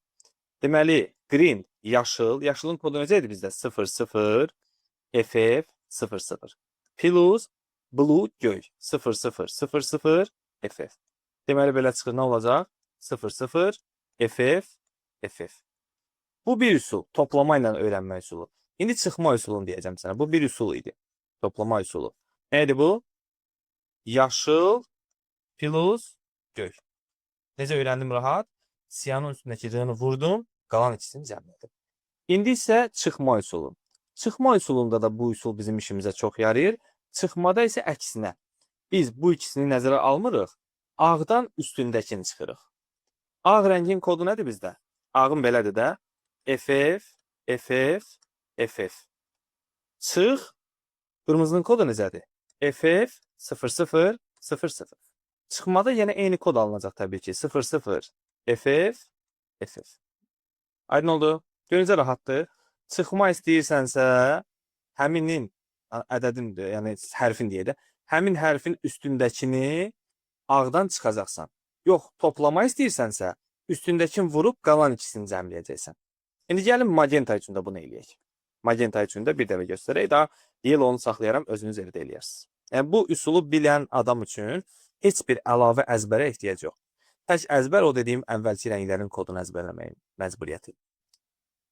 Deməli, green, yaşıl. Yaşılın kodu necə idi bizdə? 0, 0, FF, 0, 0. Plus, blue, göy. 0, 0, 0, 0, FF. Deməli, belə çıxır, nə olacaq? 0, 0, FF, FF. Bu bir üsul, toplama ilə öyrənmə üsulu. İndi çıxma üsulunu deyəcəm sənə. Bu bir üsul idi. Toplama üsulu. Nə idi bu? Yaşıl plus göy. Necə öyrəndim rahat? Siyanın üstündəki R-ni vurdum, qalan ikisini cəmlədim. İndi isə çıxma üsulu. Çıxma üsulunda da bu üsul bizim işimizə çox yarayır. Çıxmada isə əksinə. Biz bu ikisini nəzərə almırıq. Ağdan üstündəkini çıxırıq. Ağ rəngin kodu nədir bizdə? Ağın belədir də. FF, FF, FF. Çıx. Qırmızının kodu necədir? FF 00 00. Çıxmada yenə eyni kod alınacaq təbii ki. 00 FF FF. Aydın oldu? Görüncə rahatdır. Çıxma istəyirsənsə, həminin ədədin, yəni hərfin deyək də, həmin hərfin üstündəkini ağdan çıxacaqsan. Yox, toplama istəyirsənsə, üstündəkini vurub qalan ikisini cəmləyəcəksən. İndi gəlin magenta üçün də bunu eləyək. Magenta üçün də bir dəfə göstərək. Daha yellow'unu saxlayaram, özünüz evdə eləyərsiniz. Yəni bu üsulu bilən adam üçün heç bir əlavə əzbərə ehtiyac yox. Tək əzbər o dediyim əvvəlki rənglərin kodunu əzbərləməyin məcburiyyəti.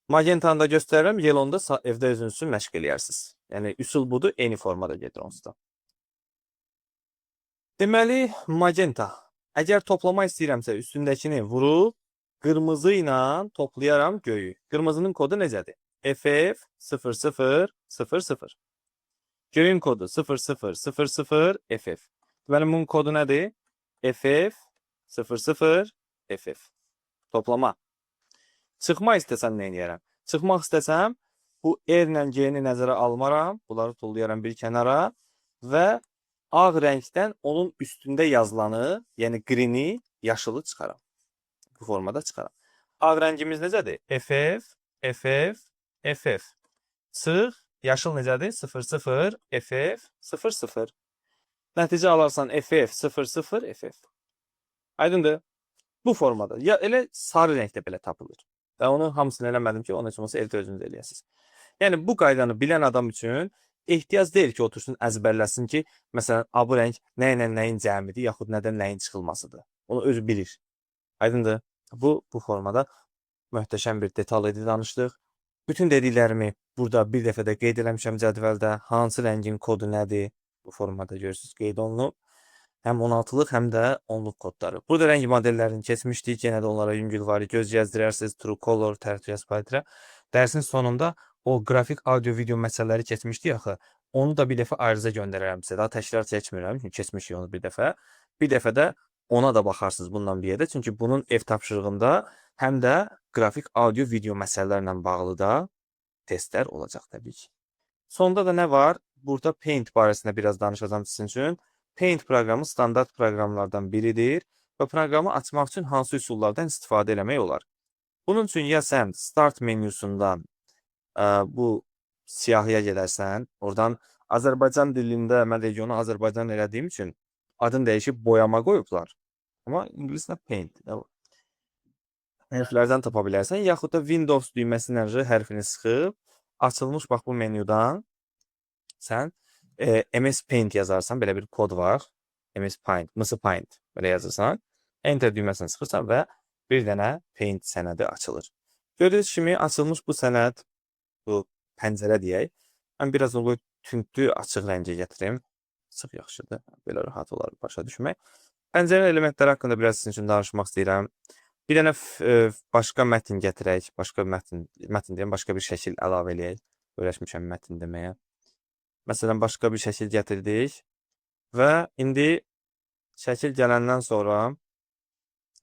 Magentanı da göstərirəm, yellow'unu da evdə özünüz üçün məşq eləyərsiniz. Yəni üsul budur, eyni formada gedir onsuz da. Deməli, magenta. Əgər toplama istəyirəmsə, üstündəkini vurub qırmızı ilə toplayaram göyü. Qırmızının kodu necədir? FF 00 00. Göyün kodu 00 00 FF. Deməli, bunun kodu nədir? FF 00 FF. Toplama. Çıxma istəsəm nə edərəm? Çıxmaq istəsəm, bu R ilə G-ni nəzərə almaram. Bunları tullayaram bir kənara və ağ rəngdən onun üstündə yazılanı, yəni green-i, yaşılı çıxaram. Bu formada çıxaram. Ağ rəngimiz necədir? FF, FF, FF. Çıx, yaşıl necədir? 00, FF, 00. Nəticə alarsan FF, 00, FF. Aydındır? Bu formada. Ya elə sarı rəngdə belə tapılır. Və onu hamısını eləmədim ki, onun heç olmasa evdə özünüz eləyəsiniz. Yəni bu qaydanı bilən adam üçün ehtiyac deyil ki, otursun əzbərləsin ki, məsələn, a bu rəng nə ilə nəyin cəmidir, yaxud nədən nəyin çıxılmasıdır. Onu özü bilir. Aydındır? Bu formada möhtəşəm bir detal idi danışdıq. Bütün dediklərimi burada bir dəfə də qeyd eləmişəm cədvəldə. Hansı rəngin kodu nədir? Bu formada görürsünüz, qeyd olunub. Həm 16-lıq, həm də 10-luq kodları. Burada rəng modellərini keçmişdik. Yenə də onlara yüngülvari göz gəzdirərsiniz. True Color, Tertius Palitra. Dərsin sonunda o qrafik, audio, video məsələləri keçmişdik axı. Onu da bir dəfə ayrıca göndərərəm sizə. Daha təkrar çəkmirəm, çünki keçmişik onu bir dəfə. Bir dəfə də ona da baxarsınız bununla bir yerdə. Çünki bunun ev tapşırığında həm də qrafik, audio, video məsələlərlə bağlı da testlər olacaq təbii ki. Sonda da nə var? Burada Paint barəsində biraz danışacağım sizin üçün. Paint proqramı standart proqramlardan biridir və proqramı açmaq üçün hansı üsullardan istifadə eləmək olar? Bunun üçün ya sən Start menyusundan bu siyahıya gedərsən, oradan Azərbaycan dilində mən regionu Azərbaycan elədiyim üçün adını dəyişib boyama qoyublar. Amma ingiliscə Paint. Hərflərdən tapa bilərsən, yaxud da Windows düyməsi ilə R hərfini sıxıb açılmış bax bu menyudan sən MS Paint yazarsan, belə bir kod var. MS Paint, MS Paint belə yazırsan. Enter düyməsini sıxırsan və bir dənə Paint sənədi açılır. Gördüyünüz kimi açılmış bu sənəd, bu pəncərə deyək. Mən biraz onu tündlü açıq rəngə gətirim. Açıq yaxşıdır. Belə rahat olar başa düşmək. Pəncərə elementləri haqqında biraz sizin üçün danışmaq istəyirəm. Bir dənə başqa mətn gətirək, başqa mətn, mətn deyəm, başqa bir şəkil əlavə eləyək. Öyrəşmişəm mətn deməyə. Məsələn, başqa bir şəkil gətirdik və indi şəkil gələndən sonra,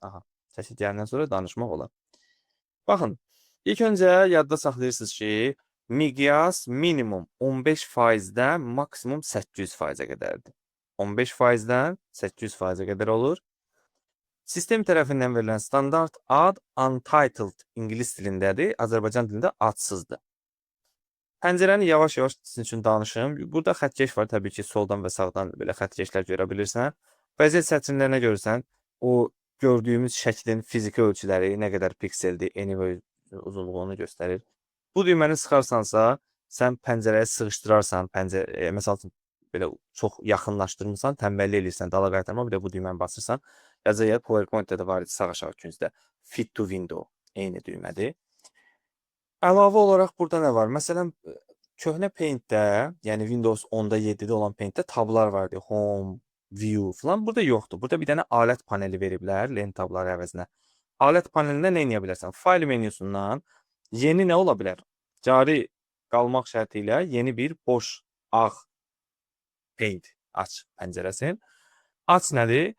aha, şəkil gələndən sonra danışmaq olar. Baxın, ilk öncə yadda saxlayırsınız ki, miqyas minimum 15%-dən maksimum 800%-ə qədərdir. 15%-dən 800%-ə qədər olur. Sistem tərəfindən verilən standart ad untitled ingilis dilindədir, Azərbaycan dilində adsızdır. Pəncərəni yavaş-yavaş sizin üçün danışım. Burada xəttkeş var, təbii ki, soldan və sağdan belə xəttkeşlər görə bilirsən. Vəziyyət sətrində nə görürsən? O gördüyümüz şəklin fiziki ölçüləri, nə qədər pikseldir, eni və uzunluğunu göstərir. Bu düyməni sıxarsansa, sən pəncərəyə sığışdırarsan, məsəl üçün belə çox yaxınlaşdırmısan, tənbəllik eləyirsən, dala qaytarma, bir də bu düyməni basırsan. Yazacaq PowerPoint-də də var idi sağ aşağı küncdə. Fit to window eyni düymədir. Əlavə olaraq burada nə var? Məsələn, köhnə Paint-də, yəni Windows 10-da 7-də olan Paint-də tablar vardı. Home, View falan. Burada yoxdur. Burada bir dənə alət paneli veriblər lent tabları əvəzinə. Alət panelində nə edə bilərsən? Fayl menyusundan yeni nə ola bilər? Cari qalmaq şərti ilə yeni bir boş ağ Paint aç pəncərəsini. Aç nədir?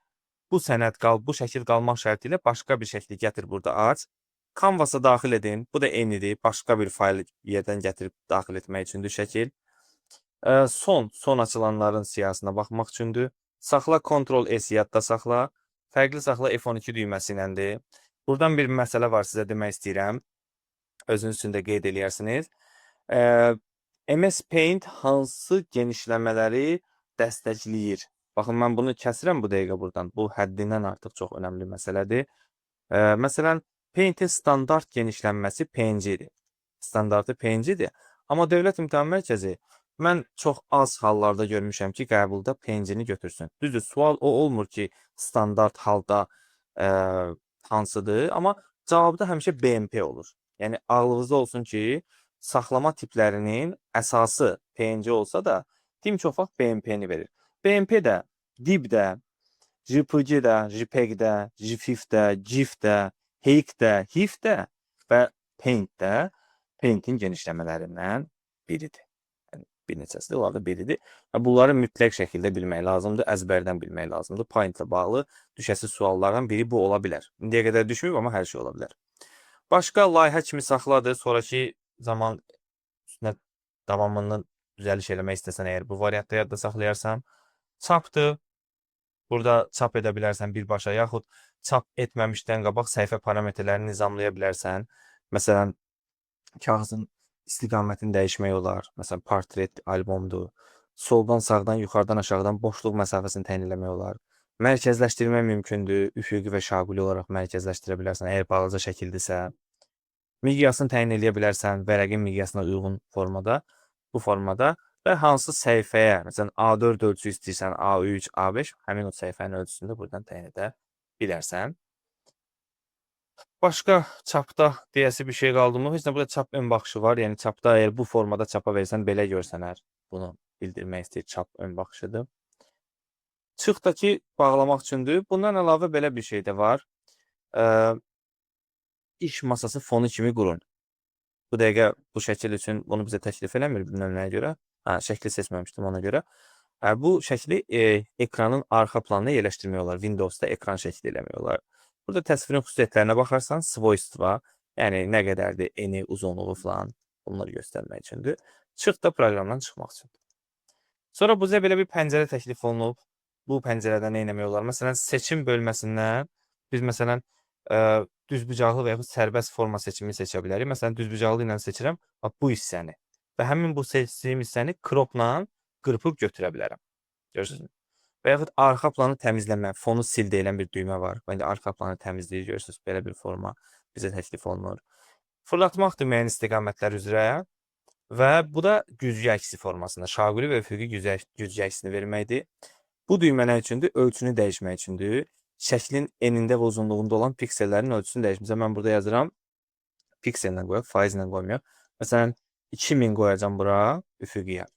Bu sənəd qal, bu şəkil qalmaq şərti ilə başqa bir şəkli gətir burada aç. Canvas-a daxil edin. Bu da eynidir. Başqa bir fayl yerdən gətirib daxil etmək üçündür şəkil. Son açılanların siyahısına baxmaq üçündür. Saxla Ctrl S yadda saxla. Fərqli saxla F12 düyməsi iləndir. Buradan bir məsələ var, sizə demək istəyirəm. Özünüz üçün də qeyd eləyərsiniz. MS Paint hansı genişləmələri dəstəkləyir? Baxın, mən bunu kəsirəm bu dəqiqə buradan. Bu həddindən artıq çox önəmli məsələdir. Məsələn, Paint-in standart genişlənməsi PNG-dir. Standartı PNG-dir. Amma Dövlət İmtahan Mərkəzi mən çox az hallarda görmüşəm ki, qəbulda PNG-ni götürsün. Düzdür, sual o olmur ki, standart halda hansıdır, amma cavabda həmişə BMP olur. Yəni ağlınızda olsun ki, saxlama tiplərinin əsası PNG olsa da, tim çox vaxt BMP-ni verir. BMP də, DIB də, JPG də, JPEG də, JFIF də, GIF də, HEIC də, HIF də və Paint də Paint-in genişləmələrindən biridir. Yəni bir neçəsidir, onlardan biridir. Və bunları mütləq şəkildə bilmək lazımdır, əzbərdən bilmək lazımdır. Paint ilə bağlı düşəsi suallardan biri bu ola bilər. İndiyə qədər düşməyib, amma hər şey ola bilər. Başqa layihə kimi saxladır. Sonrakı zaman üstünə davamını düzəliş eləmək istəsən əgər, bu variantda yadda saxlayarsan. Çapdır. Burada çap edə bilərsən birbaşa, yaxud çap etməmişdən qabaq səhifə parametrələrini nizamlaya bilərsən. Məsələn, kağızın istiqamətini dəyişmək olar. Məsələn, portret albomdur. Soldan, sağdan, yuxarıdan, aşağıdan boşluq məsafəsini təyin eləmək olar. Mərkəzləşdirmək mümkündür. Üfüqi və şaquli olaraq mərkəzləşdirə bilərsən, əgər balaca şəkildirsə. Miqyasını təyin eləyə bilərsən, vərəqin miqyasına uyğun formada, bu formada və hansı səhifəyə, məsələn, A4 ölçü istəyirsən, A3, A5, həmin o səhifənin ölçüsünü də buradan təyin edə bilərsən. Başqa çapda deyəsi bir şey qaldı mı? Heç nə, burada çap ön baxışı var. Yəni çapda əgər bu formada çapa versən, belə görsənər. Bunu bildirmək istəyir, çap ön baxışıdır. Çıx da ki, bağlamaq üçündür. Bundan əlavə belə bir şey də var. İş masası fonu kimi qurun. Bu dəqiqə bu şəkil üçün bunu bizə təklif eləmir, bilməm nəyə görə. Hə, şəkli seçməmişdim ona görə. Bu şəkli ekranın arxa planına yerləşdirmək olar. Windows-da ekran şəkli eləmək olar. Burada təsvirin xüsusiyyətlərinə baxarsan, svойства, yəni nə qədərdir, eni, uzunluğu falan, bunları göstərmək üçündür. Çıx da proqramdan çıxmaq üçündür. Sonra bizə belə bir pəncərə təklif olunub. Bu pəncərədə nə etmək olar? Məsələn, seçim bölməsindən biz məsələn düzbucaqlı və yaxud sərbəst forma seçimi seçə bilərik. Məsələn, düzbucaqlı ilə seçirəm bax bu hissəni və həmin bu seçdiyim hissəni cropla qırpıb götürə bilərəm. Görürsünüzmü? Və yaxud arxa planı təmizləmə, fonu sil deyilən bir düymə var. İndi arxa planı təmizləyir, görürsünüz, belə bir forma bizə təklif olunur. Fırlatmaqdır müəyyən istiqamətlər üzrə və bu da güzgü əksi formasında, şaquli və üfüqi güzgü əksini verməkdir. Bu düymə nə üçündür? Ölçünü dəyişmək üçündür. Şəklin enində və uzunluğunda olan piksellərin ölçüsünü dəyişmək. Məsələn, mən burada yazıram, piksellə qoyaq, faizlə qoymayaq. Məsələn, 2000 qoyacam bura üfüqiyə.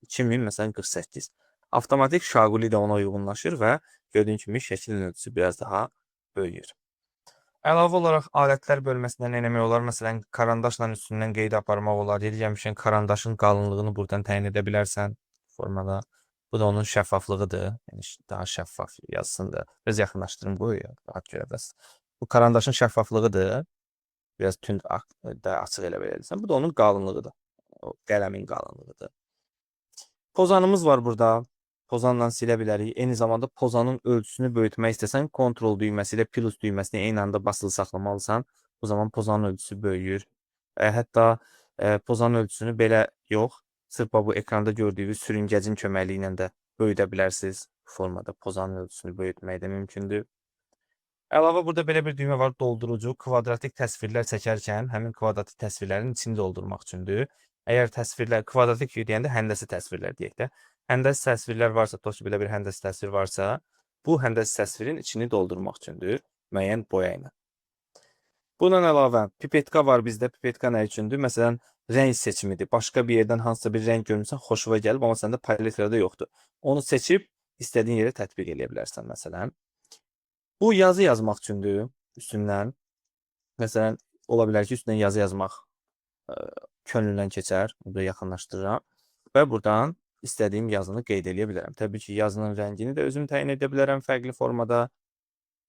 2000, məsələn, 48. Avtomatik şaquli də ona uyğunlaşır və gördüyün kimi şəklin ölçüsü biraz daha böyüyür. Əlavə olaraq alətlər bölməsindən nə etmək olar? Məsələn, karandaşla üstündən qeyd aparmaq olar. Yeri gəlmişkən karandaşın qalınlığını buradan təyin edə bilərsən formada. Bu da onun şəffaflığıdır. Yəni daha şəffaf yazsın da. Biraz yaxınlaşdırım, qoy, rahat görə bilərsən. Bu karandaşın şəffaflığıdır. Biraz tünd da açıq elə bilərsən. Bu da onun qalınlığıdır. O qələmin qalınlığıdır. Pozanımız var burada. Pozanla silə bilərik. Eyni zamanda pozanın ölçüsünü böyütmək istəsən, Ctrl düyməsi ilə plus düyməsini eyni anda basılı saxlamalısan. O zaman pozanın ölçüsü böyüyür. Hətta pozanın ölçüsünü belə yox, sırf bu ekranda gördüyünüz sürüngəcin köməkliyi ilə də böyüdə bilərsiniz. Bu formada pozanın ölçüsünü böyütmək də mümkündür. Əlavə burada belə bir düymə var, doldurucu. Kvadratik təsvirlər çəkərkən həmin kvadratik təsvirlərin içini doldurmaq üçündür. Əgər təsvirlər, kvadratik deyəndə həndəsi təsvirlər deyək də. Həndəsi təsvirlər varsa, tutaq ki, belə bir həndəsi təsvir varsa, bu həndəsi təsvirin içini doldurmaq üçündür, müəyyən boya ilə. Bundan əlavə pipetka var bizdə. Pipetka nə üçündür? Məsələn, rəng seçimidir. Başqa bir yerdən hansısa bir rəng görmüsən, xoşuna gəlib, amma səndə palitrada yoxdur. Onu seçib istədiyin yerə tətbiq eləyə bilərsən məsələn. Bu yazı yazmaq üçündür üstündən. Məsələn, ola bilər ki, üstündən yazı yazmaq könlündən keçər. Burada yaxınlaşdırıram və buradan istədiyim yazını qeyd eləyə bilərəm. Təbii ki, yazının rəngini də özüm təyin edə bilərəm fərqli formada.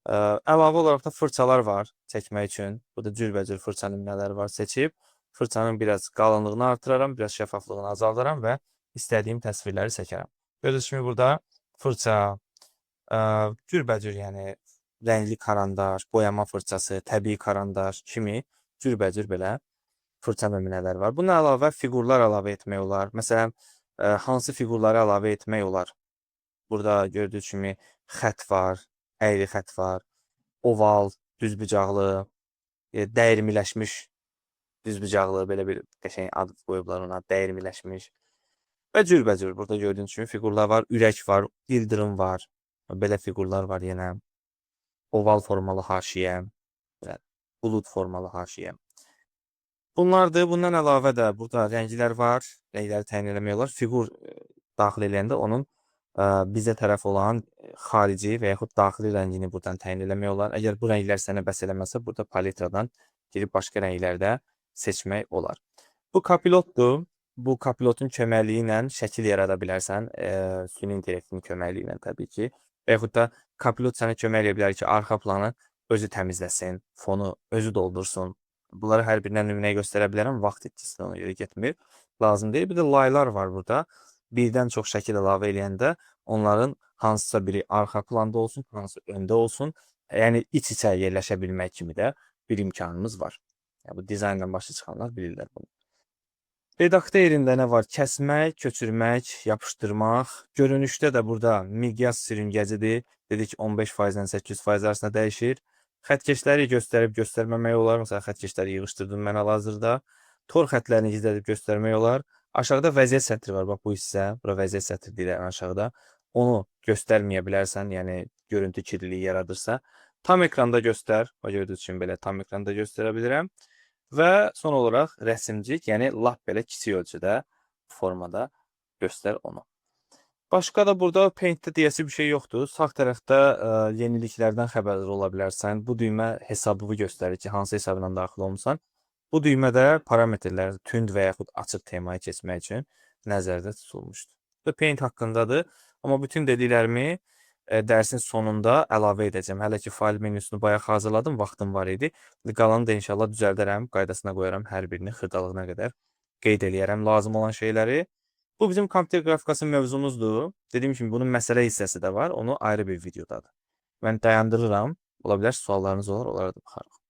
Əlavə olaraq da fırçalar var çəkmək üçün. Burada cürbəcür fırça nümunələri var. Seçib fırçanın biraz qalınlığını artıraram, biraz şəffaflığını azaldaram və istədiyim təsvirləri çəkərəm. Gördüyünüz kimi burada fırça, cürbəcür, yəni rəngli karandaş, boyama fırçası, təbii karandaş kimi cürbəcür belə fırça nümunələri var. Buna əlavə fiqurlar əlavə etmək olar. Məsələn, hansı fiqurları əlavə etmək olar? Burada gördüyünüz kimi xətt var, əyri xətt var, oval, düzbucaqlı, dəyirmiləşmiş düzbucaqlı, belə bir qəşəng ad qoyublar ona, dəyirmiləşmiş və cürbəcür. Burada gördüyünüz kimi fiqurlar var, ürək var, ildırım var, belə fiqurlar var yenə. Oval formalı haşiyə, belə bulud formalı haşiyə. Bunlardır. Bundan əlavə də burada rənglər var. Rəngləri təyin eləmək olar. Fiqur daxil eləyəndə onun bizə tərəf olan xarici və yaxud daxili rəngini buradan təyin eləmək olar. Əgər bu rənglər sənə bəs eləməsə, burada palitradan girib başqa rənglər də seçmək olar. Bu Copilotdur. Bu Copilotun köməkliyi ilə şəkil yarada bilərsən. Süni intellektin köməkliyi ilə təbii ki. Və yaxud da Copilot sənə kömək eləyə bilər ki, arxa planı özü təmizləsin, fonu özü doldursun. Bunları hər birindən nümunə göstərə bilərəm. Vaxt itkisinə ona görə getmir. Lazım deyil. Bir də laylar var burada. Birdən çox şəkil əlavə eləyəndə onların hansısa biri arxa planda olsun, hansı öndə olsun. Yəni iç-içə yerləşə bilmək kimi də bir imkanımız var. Yəni bu dizayndan başa çıxanlar bilirlər bunu. Redaktə yerində nə var? Kəsmək, köçürmək, yapışdırmaq. Görünüşdə də burada miqyas sürüngəcidir. Dedik 15%-dən 800% arasında dəyişir. Xəttkeşləri göstərib göstərməmək olar. Məsələn, xəttkeşləri yığışdırdım mən hal-hazırda. Tor xətlərini gizlədib göstərmək olar. Aşağıda vəziyyət sətri var. Bax bu hissə, bura vəziyyət sətri deyirlər ən aşağıda. Onu göstərməyə bilərsən, yəni görüntü kirliliyi yaradırsa. Tam ekranda göstər. Bax gördüyünüz kimi belə tam ekranda göstərə bilirəm. Və son olaraq rəsimcik, yəni lap belə kiçik ölçüdə formada göstər onu. Başqa da burada Paint-də deyəsi bir şey yoxdur. Sağ tərəfdə yeniliklərdən xəbərdar ola bilərsən. Bu düymə hesabını göstərir ki, hansı hesabla daxil olmusan. Bu düymə də parametrlər tünd və yaxud açıq temaya keçmək üçün nəzərdə tutulmuşdur. Bu Paint haqqındadır. Amma bütün dediklərimi dərsin sonunda əlavə edəcəm. Hələ ki fayl menüsünü bayaq hazırladım, vaxtım var idi. Qalanı da inşallah düzəldərəm, qaydasına qoyaram hər birini xırdalığına qədər qeyd eləyərəm lazım olan şeyləri. Bu bizim kompüter qrafikası mövzumuzdur. Dediyim kimi bunun məsələ hissəsi də var. Onu ayrı bir videodadır. Mən dayandırıram. Ola bilər suallarınız olar, onlara da baxarıq.